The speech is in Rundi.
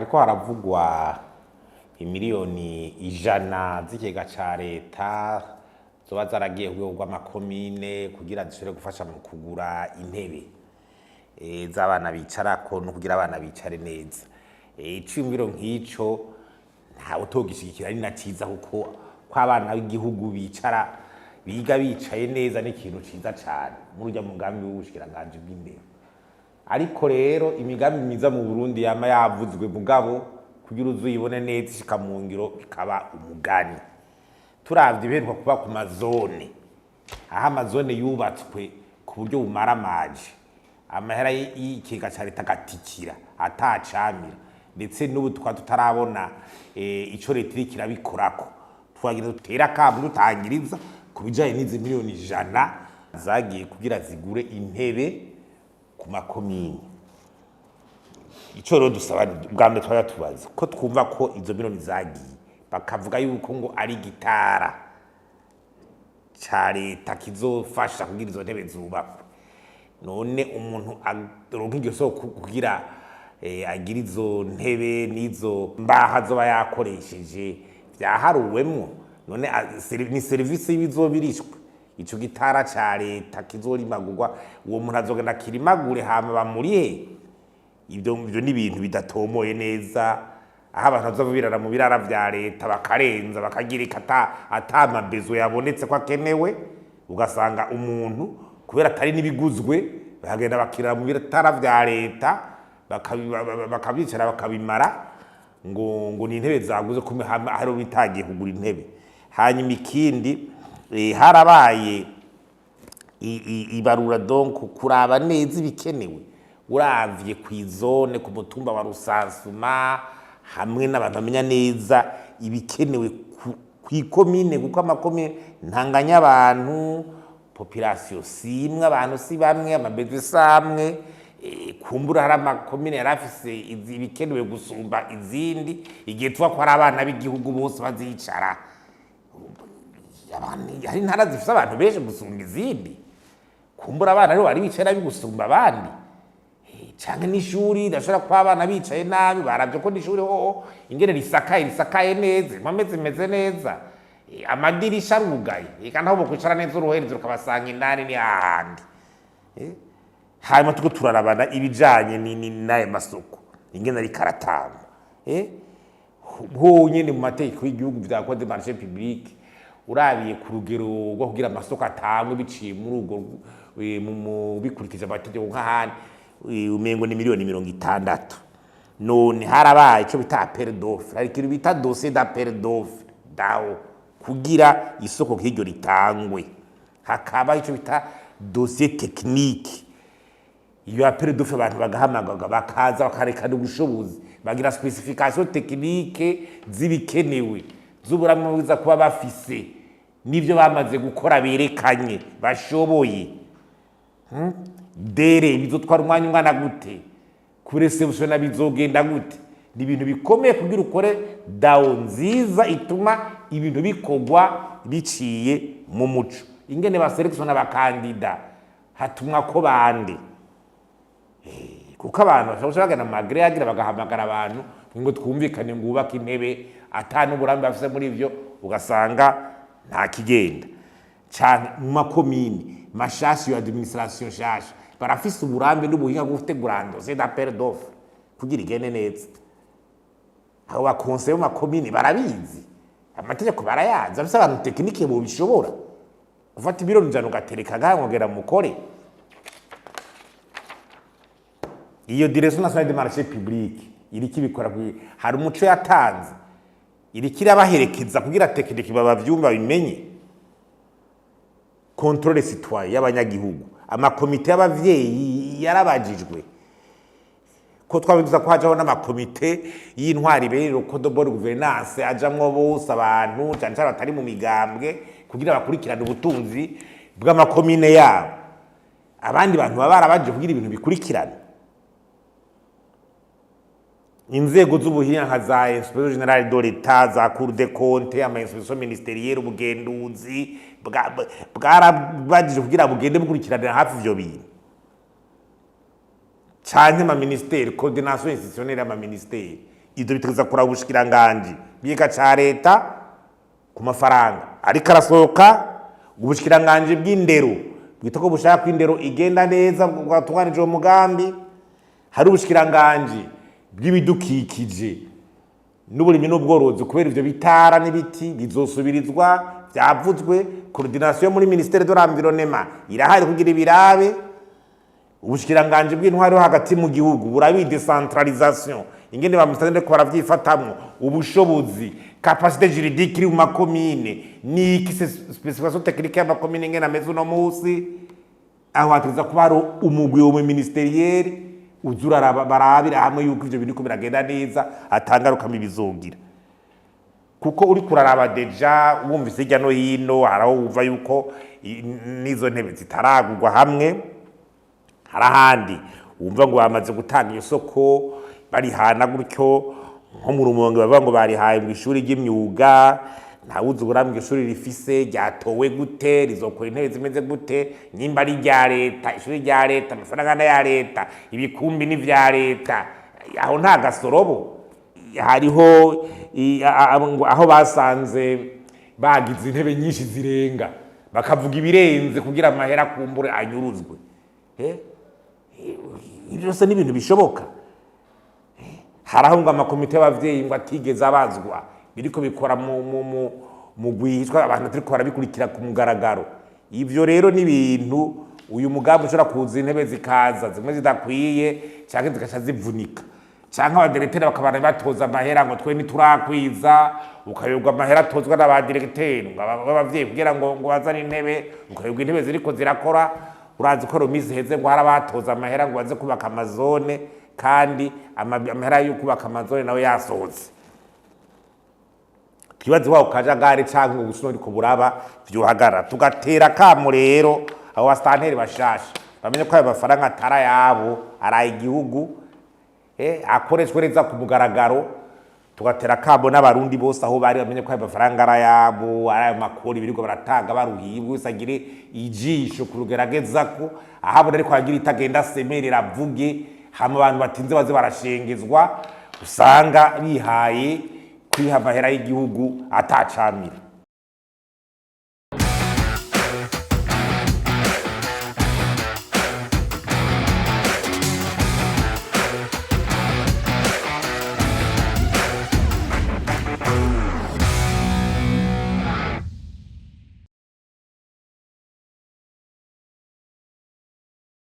Hariko haravugwa imiliyoni 100 z'ikigega ca leta zoba zaragiye ku rwego rw'amakomine kugira zishobore gufasha mu kugura intebe z'abana bicarako no kugira abana bicare neza. Iciyumviro nk'ico ntawe utogishigikira, ari na ciza, kuko ko abana b'igihugu bicara, biga bicaye neza ni ikintu ciza cane muri urya mugambi w'ubushikiranganji bw'indero. Ariko rero imigambi myiza mu Burundi yama yavuzwe, mugabo kugira uzuyibone neza ishika mu ngiro bikaba umugani. Turavye ibiheruka kuba ku mazone, aho amazone yubatswe ku buryo bumaramaje, amahera y'ikigega ca leta agatikira atacamira, ndetse n'ubu tukaba tutarabona ico leta iriko irabikorako. Twagira dutere akamo, dutangiriza ku bijanye n'izi miliyoni 100 zagiye kugira zigure intebe ku makomine. Ico rero dusaba, bwa mbere twari tubaza ko twumva ko izo miliyoni zagiye, bakavuga yuko ngo ari gitara ca leta kizofasha kugira izo ntebe zubakwe. None umuntu aronka iryo soko kugira agire izo ntebe n'izo mbaho azoba yakoresheje vyaharuwemwo? None ni serivisi y'ibizobirishwe ico gitara ca leta kizorimagurwa? Uwo muntu azogenda akirimagure hama bamurihe? Ibyo ni ibintu bidatomoye neza, aho abantu bazova birara mu birara vya leta, bakarenza, bakagirika ata mabezo yabonetse ko akenewe. Ugasanga umuntu kubera atari n'ibiguzwe, bakagenda bakirara mu bitara vya leta, bakabicara, bakabimara ngo ni intebe zaguze, kumbe hari bitagiye kugura intebe. Hanyuma ikindi, harabaye ibarura, donc kuraba neza ibikenewe, uravye kw'izone, ku mutumba wa Rusansuma, hamwe n'abantu bamenya neza ibikenewe kw'ikomine, kuko amakomine ntanganya abantu, population si imwe, abantu si bamwe, amabezwe si amwe. Kumbura hari amakomine yari afise ibikenewe gusumba izindi. Igihe tuba ko hari abana b'igihugu bose bazicara, hari intara zifise abantu benshi gusumba izindi, kumbura abana rero bari bicaye nabi gusumba abandi. Canke n'ishuri ridashobora kuba abana bicaye nabi, baravye ko n'ishuri hoho ingene risakaye, risakaye neza, impome zimeze neza, amadirisha arugaye, eka naho bokwicara neza uruherezo rukabasanga indani ni hahandi. Hanyuma turiko turarabana ibijanye n'ayo masoko ingene ariko aratangwa, honyene mu mategeko y'igihugu vya code de marché public, urabiye ku rugero rwo kugira amasoko atangwe biciye muri urwo bikurikije amategeko nk'ahandi, umengo ni miliyoni 60. None harabaye ico bita appel d'offre, hari ikintu bita dossier d'appel d'offre, DAO, kugira isoko nk'iryo ritangwe hakaba ico bita dossier technique. Iyo appel d'offre, abantu bagahamagaga, bakaza bakarekana ubushobozi, bagira spécification technique z'ibikenewe, z'uburamwe bwiza kuba bafise n'ibyo bamaze gukora berekanye bashoboye. Délai bizotwara umwanya ungana gute, kureceptiona bizogenda gute? Ni ibintu bikomeye kugira ukore DAO nziza ituma ibintu bikorwa biciye mu muco. Ingene baselectiona abakandida, hatumwa ko bande? Kuko abantu bashobora guca bagana mu magre yagira bagahamagara abantu ngo twumvikane ngo wubake intebe, ata n'uburambe bafise muri ivyo, ugasanga nta kigenda. Canke mu makomini mashasha, iyo administration nshasha barafise uburambe n'ubuhinga bwo gutegura dossier d'appel d'offre kugira igende neza? Abo bakonseye mu makomini barabizi, amategeko barayazi, bafise abantu techniques bobishobora gufata 100 miliyoni ugatereka ngaha ngogera mukore? Iyo direction nationale de marché public iriko ibikora, hari umuco yatanze, iriko irabaherekeza kugira technique babavyumva bimenye? Contrôle citoyen y'abanyagihugu, amakomite y'abavyeyi yarabajijwe? Ko twabivuza ko hajaho n'amakomite y'intwari berero, ko de bonne gouvernance, ajamwo bose, abantu cyane cyane batari mu migambwe, kugira bakurikirane ubutunzi bw'amakomine yabo. Abandi bantu baba barabaje kugira ibintu bikurikirane? Inzego z'ubuhinga nka za inspection générale de l'État, za cour des comptes, ama inspection ministérielle, ubugenduzi bwarabajije kugira bugende bukurikiranira hafi ivyo bintu? Canke ama ministère, coordination institutionnelle y'ama ministère Ivyo bitegerezwa kuraba ubushikiranganji bw'ikiga ca leta ku mafaranga ariko arasohoka, ubushikiranganji bw'indero bwita ko bushaka ko indero igenda neza, bwatunganije uwo mugambi. Hari ubushikiranganji bw'ibidukikije n'uburimyi n'ubworozi, kubera ivyo bitara n'ibiti bizosubirizwa, vyavuzwe. Coordination muri ministère de l'environnement irahari kugira ibirabe. Ubushikiranganji bw'intwaro yo hagati mu gihugu burabi décentralisation, ingene bamusitanteri ko baravyifatamwo, ubushobozi, capacité juridique iri mu makomine ni iki, spécification technique y'amakomine ingene ameze uno musi. Aho hategerezwa kuba hari umugwi wo ministériel uza uraraba, barabira hamwe yuko ivyo bintu biriko biragenda neza, atangaruka mbi bizogira. Kuko uri kuraraba déjà, wumvise hirya no hino, hari aho wumva yuko n'izo ntebe zitaragurwa hamwe, hari ahandi wumva ngo bamaze gutanga iyo soko barihana gutyo. Nko mu Rumonge bavuga ngo barihaye mu ishuri ry'imyuga, ntawuzi uburambe iryo shuri rifise, ryatowe gute, rizokora intebe zimeze gute, nimba ari irya leta, ishuri rya leta, amafaranga n'aya leta, ibikumbi n'ivya leta, aho nta gasorobo hariho. Ngo aho basanze bagize intebe nyinshi zirenga, bakavuga ibirenze kugira amahera akumbure anyuruzwe. Ibyo byose ni ibintu bishoboka. Hari aho ngo amakomite y'abavyeyi ngo atigeze abazwa, biriko bikora mu rwihishwa, abantu batariko barabikurikira ku mugaragaro. Ivyo rero ni ibintu uyu mugambi ushobora kuza, intebe zikaza zimwe zidakwiye canke zigaca zivunika, canke abadiregiteri bakabana batoza amahera ngo twe ntiturakwiza, ukayoberwa amahera atozwa n'abadiregiteri ngo b'abavyeyi kugira ngo bazane intebe, ukayoberwa intebe ziriko zirakora. Urazi ko mu minsi iheze ngo hari abatoza amahera ngo baze kubaka amazone, kandi amahera yo kubaka amazone nawe yasohotse. Twibaze wako kajagari canke ubusuma buriko buraba vyohagarara. Tugatera kamo rero abo basitanteri bashasha, bamenye ko ayo mafaranga atari ayabo, ari igihugu, akoreshwe neza ku mugaragaro. Tugatera kamo n'Abarundi bose aho bari, bamenye ko ayo mafaranga ari ayabo, ari ayo makori biriko baratanga baruhiye. Wese agire ijisho ku rugeragezako ahabona, ariko agira itagenda asemerera, avuge, hama abantu batinze baze barashengezwa, usanga bihaye kwiha amahera y'igihugu atacamira.